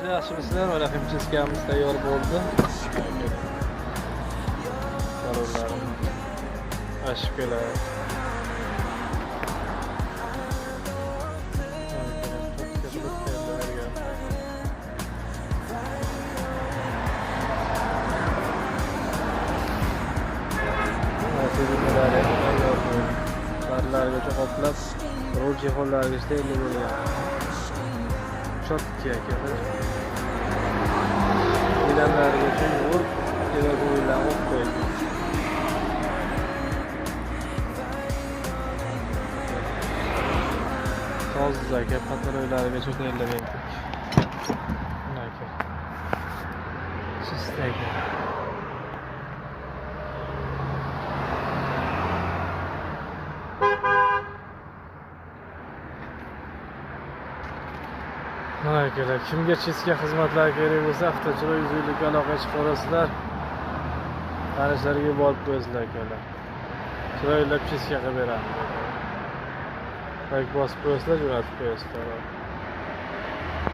Do'stlar, yaxshimisizlar? Mana ximchiskamiz tayyor bo'ldi. Salonlar ashkalar. Parlargacha qoplab, rul chexollarigacha tayyorlab bo'lgan. Chotki akalar. Gilamlargacha yuvib, evakuirlarni o'qib qo'ygan. Toza aka, pataroylarigacha tayyorlab berdik. Mana aka. Чисто aka. Mana akalar, kimga chizka xizmatlar kerak bo'lsa, Avtochiroy 150 ga aloqa chiqarasizlar. Tanishlarga borib qo'yasizlar akalar. Chiroylab chizka qilib beramiz. Like bosib qo'yasizlar, jo'natib qo'yasizlar.